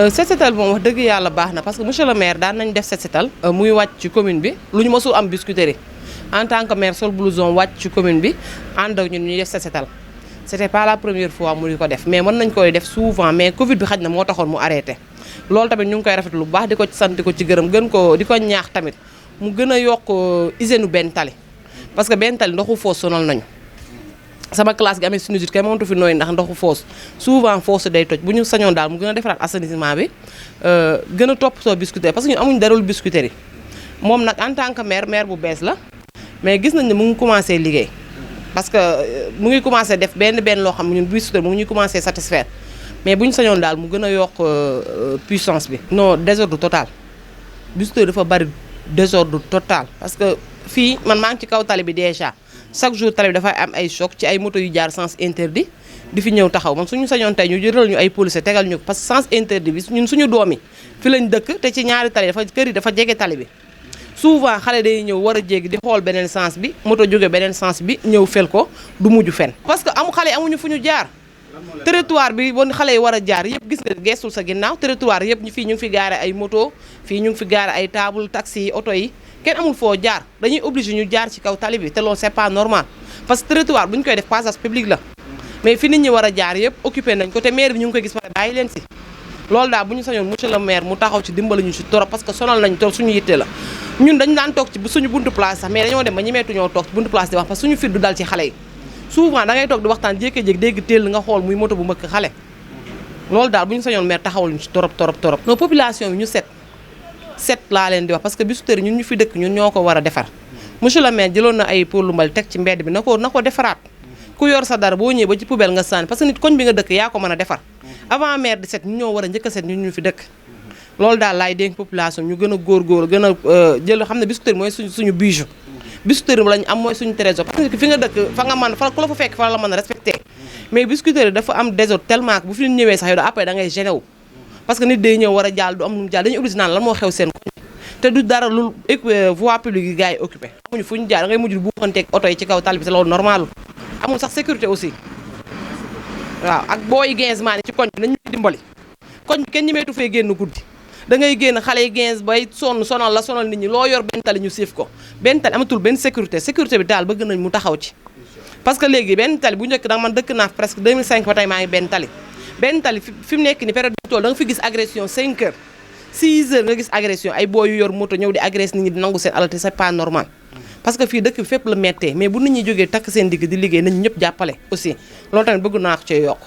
set setal moom wax dëgg yàlla baax na parce que monsieur le maire daan nañ def set setal muy wàcc ci commune bi lu ñu mësul am Biscuiterie en tant que maire sol blouson wàcc ci commune bi ànd ak ñun ñuy def set setal c'était pas la première fois mu di ko def mais mën nañ koy def souvent mais Covid bi xaj na moo taxoon mu arrêté loolu tamit ñu ngi koy rafetlu lu baax di ko ci sant di ko ci gërëm gën ko di ko ñaax tamit mu gën a yokk hygiène benn tali parce que benn tali ndoxu foos sonal nañu sama classe gi amee sinusite kay mënatu fi nooy ndax ndoxu foos souvent foos day toj bu ñu sañoon daal mu gën a defaraat assainissement bi gën a toppatoo Biscuiterie parce que ñun amuñu darul Biscuiterie moom nag en tant que maire bu bees la mais gis nañ ne mu ngi commencé liggéey parce que mu ngi commencé def benn loo xam ne ñun Biscuiterie mu ngi ñuy commencé satisfaire mais bu ñu sañoon daal mu gën a yokk puissance bi. non désordre total Biscuiterie dafa bari désordre total parce que fii man maa ngi ci kaw tali bi déjà. chaque jour tali bi dafay am ay choc ci ay moto yu jaar sens interdit di fi ñëw taxaw man suñu sañoon tey ñu jëral ñu ay policier tegal ñu parce que sens interdit bi ñun suñu doom yi fi lañ dëkk te ci ñaari tali dafa kër yi dafa jege tali bi souvent xale day ñëw war a jéggi di xool beneen sens bi moto jóge beneen sens bi ñëw fel ko du mujj fen parce que xale yi amuñu fu ñu jaar territoire bi bon xale yi war a jaar yëpp gis nga geestul sa ginnaaw territoire yëpp fii ñu ngi fi gaare ay moto fii ñu ngi fi gaare ay table taxi yi oto yi kenn amul foo jaar dañuy obligé ñu jaar ci kaw tali bi te loolu c'est pas normal parce que territoire bu ñu koy def passage public la mais fi nit ñi war a jaar yëpp occupé nañ ko te maire bi ñu ngi koy gis pare bàyyi leen si loolu daal bu ñu sañoon monsieur le maire mu taxaw ci dimbali ñu ci torop parce que sonal nañ torop suñu yitte la ñun dañ daan toog ci suñu buntu place sax mais dañoo dem ba ñemeetu ñoo toog ci buntu place di wax parce que suñu fit du dal ci xale yi souvent da ngay toog di waxtaan jékki-jékki dégg téel nga xool muy moto bu mbëkk xale loolu daal bu ñu sañoon maire taxawal ñu ci torop non population bi ñu set laa leen di wax parce que Biscuiterie ñun ñu fi dëkk ñun ñoo ko war a defar monsieur le maire jëloon na ay poolu mbal teg ci mbedd bi na ko defaraat ku yor sa dara boo ñëwee ba ci poubelle nga sànni parce que nit koñ bi nga dëkk yaa ko mën a defar avant maire di set ñu ñoo war a njëkk a set ñun ñu fi dëkk loolu daal laay dénk population ñu gën a góorgóor gën a jël xam ne Biscuiterie mooy suñu bijou Biscuiterie lañu am mooy suñu trésor parce que fi nga dëkk fa nga mën fa ku la fa fekk fa la mën a respecté mais Biscuiterie dafa am désordre tellement que bu fi ñëwee sax yow da après da ngay gêné wu parce que nit day ñëw war a jàll du am lu mu jàll dañuy obligé naan lan moo xew seen koñ te du dara lu voie publique yi gars yi occupé amuñu fu ñu jaar da ngay mujj bu xanteeg oto yi ci kaw tali bi te loolu normal amul sax sécurité aussi waaw ak booy 15 maa ni ci koñ bi nañu dimbali koñ bi kenn ñemeetu fee génn guddi da ngay génn xale yi 15 bay sonal la sonal nit ñi loo yor benn tali ñu siif ko benn tali amatul benn sécurité bi daal bëgg nañ mu taxaw ci parce que léegi benn tali bu njëkk danga man dëkk naa presque 2005 ba tey maa ngi benn tali fi mu nekk ni période bi tool da nga fi gis agression 5 heures 6 heures nga gis agression ay booy yu yor moto ñëw di agresse nit ñi di nangu seen alal te c'est pas normal parce que fii dëkk bi fépp la méttee mais bu nit ñi jógee takk seen digg di liggéey nañu ñëpp jàppale aussi loolu tamit bëgg naa ko cee yokk